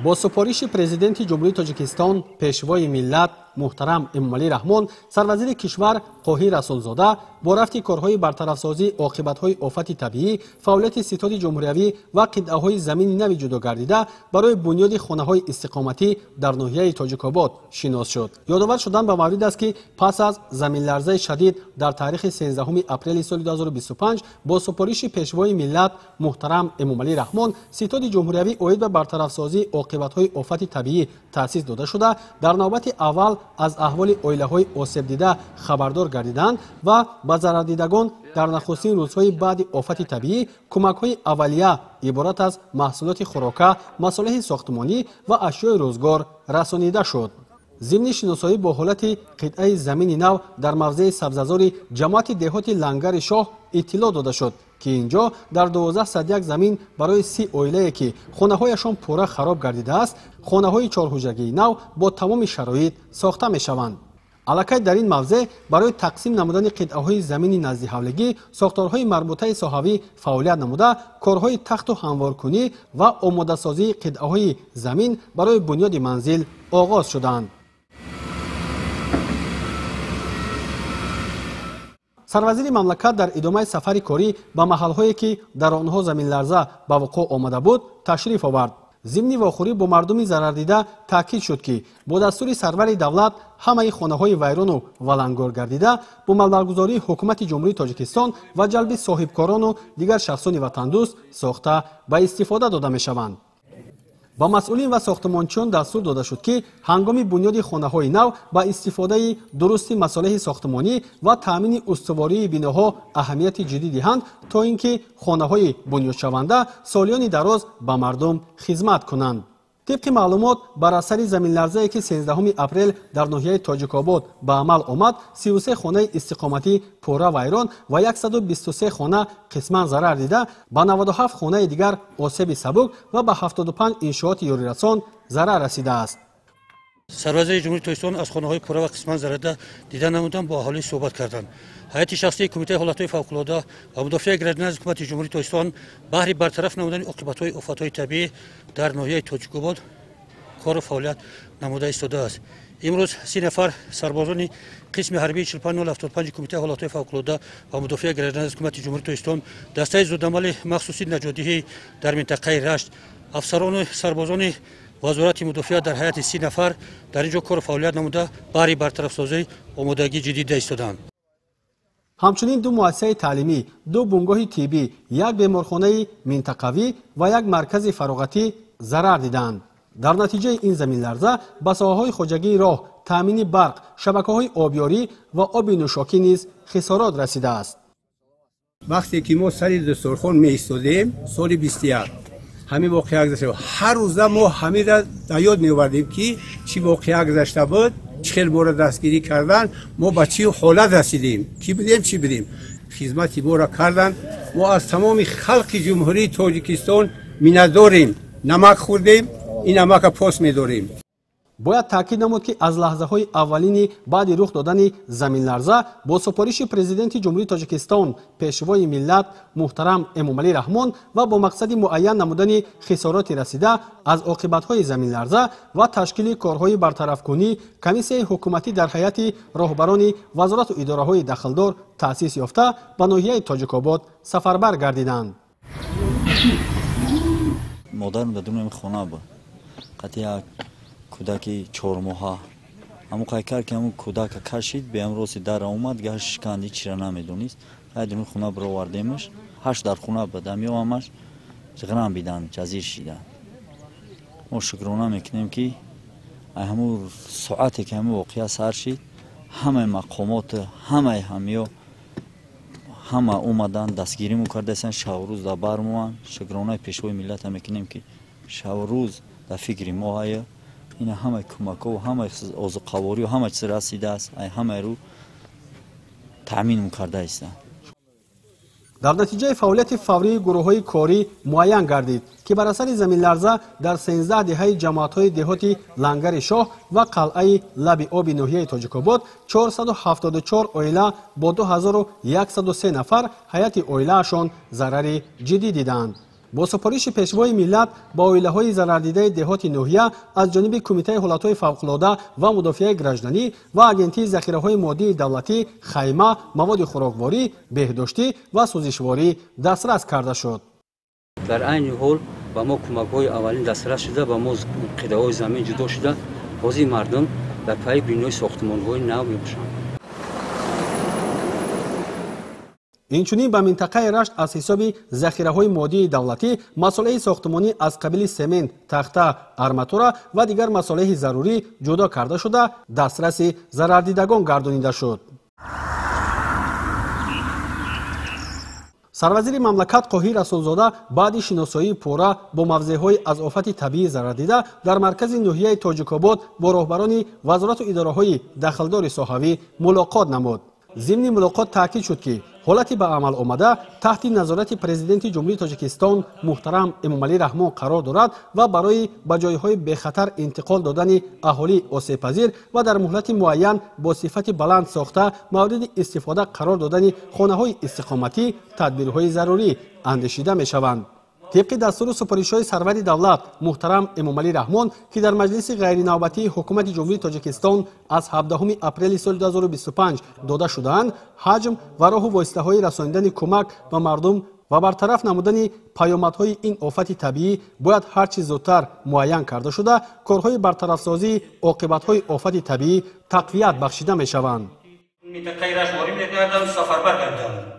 Бо супориши Президенти Ҷумҳурии Тоҷикистон, Пешвои миллат муҳтарам Эмомалӣ Раҳмон, сарвазири кишвар Қоҳир Расулзода бо рафти корҳои бартарафсозии оқибатҳои офати табиӣ, фаъолияти ситоди ҷумҳуриявӣ ва қитъаҳои замини нави ҷудо гардида барои бунёди хонаҳои истиқоматӣ дар ноҳияи Тоҷикобод шинос шуд. Ёдовар шудан ба маврид аст, ки пас аз заминларзаи шадид дар таърихи 13 апрели соли 2025 бо супориши Пешвои миллат муҳтарам Эмомалӣ Раҳмон ситоди ҷумҳуриявӣ оид ба бартарафсозии оқибатҳои офати табиӣ таъсис дода шуда, дар навбати аввал аз аҳволи оилаҳои осебдида хабардор гардиданд ва ба зарардидагон дар нахустин рӯзҳои баъди офати табиӣ кӯмакҳои аввалия иборат аз маҳсулоти хӯрока, масолеҳи сохтмонӣ ва ашёи рӯзгор расонида шуд. Зимни шиносоӣ бо ҳолати қитъаи замини нав дар мавзеи сабзазори ҷамоати деҳоти Лангари Шоҳ иттилоъ дода шуд, ки ин ҷо дар 1201 замин барои 30 оилае, ки хонаҳояшон пурра хароб гардидааст, хонаҳои чорҳуҷрагии нав бо тамоми шароит сохта мешаванд. Аллакай дар ин мавзеъ барои тақсим намудани қитъаҳои замини наздиҳавлигӣ сохторҳои марбутаи соҳавӣ фаъолият намуда, корҳои тахту ҳамворкунӣ ва омодасозии қитъаҳои замин барои бунёди манзил оғоз шуданд. Сарвазири мамлакат дар идомаи сафари корӣ ба маҳалҳое, ки дар онҳо заминларза ба вуқӯъ омада буд, ташриф овард. Зимни вохӯрӣ бо мардуми зарардида таъкид шуд, ки бо дастури сарвари давлат ҳамаи хонаҳои вайрону валангор гардида бо маблағгузории ҳукумати Ҷумҳурии Тоҷикистон ва ҷалби соҳибкорону дигар шахсони ватандӯст сохта ба истифода дода мешаванд. Ба масъулин ва сохтмончиён дастур дода шуд, ки ҳангоми бунёди хонаҳои нав ба истифодаи дурусти масолеҳи сохтмонӣ ва таъмини устувории биноҳо аҳамияти ҷиддӣ диҳанд, то ин ки хонаҳои бунёдшаванда солиёни дароз ба мардум хизмат кунанд. Тибқи маълумот, бар асари заминларзае, ки 13 апрел дар ноҳияи Тоҷикобод ба амал омад, 33 хонаи истиқоматӣ пурра вайрон ва 123 хона қисман зарар дида, ба 97 хонаи дигар осеби сабук ва ба 75 иншооти ёрирасон зарар расидааст. Сарвазири Ҷумҳурии Тоҷикистон аз хонаҳои пурра ва қисман зарарда дида намудан, бо аҳолӣ суҳбат карданд. Ҳайати шахсии Кумитаи ҳолатҳои фавқулода ва мудофиаи гражданӣ аз ҳукумати Ҷумҳурии Тоҷикистон баҳри бартараф намудани оқибатҳои офатҳои табиӣ дар ноҳияи Тоҷикобод кору фаъолият намуда истодааст. Имрӯз 30 нафар сарбозони қисми ҳарбии 45075 Кумитаи ҳолатҳои фавқулода ва мудофиаи гражданӣ аз ҳукумати Ҷумҳурии Тоҷикистон, дастаи зудамали махсуси наҷотдиҳӣ дар минтақаи Рашт, афсарону сарбозони Вазорати мудофиа дар ҳайати 30 нафар дар ин ҷо кору фаъолият намуда, баҳри бартарафсозӣ омодагӣ ҷиддӣ дида истоданд. Ҳамчунин ду муассисаи таълимӣ, ду бунгоҳи тиббӣ, як беморхонаи минтақавӣ ва як маркази фароғатӣ зарар диданд. Дар натиҷаи ин заминларза ба соҳаҳои хоҷагии роҳ, таъмини барқ, шабакаҳои обёрӣ ва оби нӯшокӣ низ хисорот расидааст. Вақте ки мо сари дастурхон меистодем, соли 21 ҳамин воқеа гузашта буд. Ҳар рӯза мо ҳаминро дар ёд меовардем, ки чӣ воқеа гузашта буд, чӣ хел моро дастгирӣ кардан, мо ба чӣ ҳолат расидем, кӣ будем, чӣ будем. Хизмати моро кардан. Мо аз тамоми халқи Ҷумҳурии Тоҷикистон миннатдорем. Намак хӯрдем, ин намака пос медорем. Бояд таъкид намуд, ки аз лаҳзаҳои аввалини баъди рух додани заминларза бо супориши Президенти Ҷумҳурии Тоҷикистон, Пешвои миллат муҳтарам Эмомалӣ Раҳмон ва бо мақсади муайян намудани хисороти расида аз оқибатҳои заминларза ва ташкили корҳои бартарафкунӣ комиссияи ҳукуматӣ дар ҳайати роҳбарони вазорату идораҳои дахлдор таъсис ёфта ба ноҳияи Тоҷикобод сафарбар гардиданд. Модарам дар дуни хона буд, қатъи як кӯдаки чормоҳа. Ҳамун қайкар ки ҳамун кӯдака кашид, беам рости дара омад, гаш шиканд, ҳечира намедонист. Хай дуни хона бировардемаш, ҳашт дар хона буд, ҳамё ҳамаш ғирам бидан, ҷазир шидан. Мо шукрона мекунем, ки ҳамун соате ки ҳамин воқеа сар шид, ҳамаи мақомот, ҳамаи ҳамё ҳама омадан, дастгиримон кардаистанд, шаврӯз дар бар моанд. Шукронаи Пешвои миллата мекунем, ки шаврӯз дар фикри мо ҳая. Ина ҳамаи кӯмакҳо, ҳамаи озуқаворию ҳама чиз расидааст, ай ҳамаи рӯ таъминмон кардаистанд. Дар натиҷаи фаъолияти фаврии гурӯҳҳои корӣ муайян гардид, ки бар асари заминларза дар 13 деҳаи ҷамоатҳои деҳоти Лангари Шоҳ ва қалъаи Лаби оби ноҳияи Тоҷикобод 474 оила бо 2103 нафар ҳайати оилаашон зарари ҷиддӣ диданд. Бо супориши Пешвои миллат ба оилаҳои зарардидаи деҳоти ноҳия аз ҷониби Кумитаи ҳолатҳои фавқулода ва мудофиаи гражданӣ ва Агентии захираҳои моддии давлатӣ хайма, маводи хӯрокворӣ, беҳдоштӣ ва сӯзишворӣ дастрас карда шуд. Дар айни ҳол ба мо кӯмакҳои аввалин дастрас шуда, ба мо қитъаҳои замин ҷудо шуда, ҳозир мардум дар пайи бинои сохтмонҳои нав мебошанд. Инчунин ба минтақаи Рашт аз ҳисоби захираҳои моддии давлатӣ масолеҳи сохтмонӣ аз қабили семент, тахта, арматура ва дигар масолеҳи зарурӣ ҷудо карда шуда, дастраси зарардидагон гардонида шуд. Сарвазири мамлакат Қоҳир Расулзода баъди шиносоии пурра бо мавзеъҳои аз офати табиӣ зарардида дар маркази ноҳияи Тоҷикобод бо роҳбарони вазорату идораҳои дахлдори соҳавӣ мулоқот намуд. Зимни мулоқот таъкид шуд, ки ҳолати ба амал омада таҳти назорати Президенти Ҷумҳурии Тоҷикистон муҳтарам Эмомалӣ Раҳмон қарор дорад ва барои ба ҷойҳои бехатар интиқол додани аҳолии осебпазир ва дар муҳлати муайян бо сифати баланд сохта мавриди истифода қарор додани хонаҳои истиқоматӣ тадбирҳои зарурӣ андешида мешаванд. Тибқи дастуру супоришҳои сарвари давлат муҳтарам Эмомалӣ Раҳмон, ки дар маҷлиси ғайринавбатии Ҳукумати Ҷумҳурии Тоҷикистон аз 17 апрели соли 2025 дода шудаанд, ҳаҷм ва роҳу воситаҳои расонидани кӯмак ба мардум ва бартараф намудани паёмадҳои ин офати табиӣ бояд ҳар чӣ зудтар муайян карда шуда, корҳои бартарафсозии оқибатҳои офати табиӣ тақвият бахшида мешаванд. Минтақаи Рашт ворид мегарданд, сафарбар гарданд.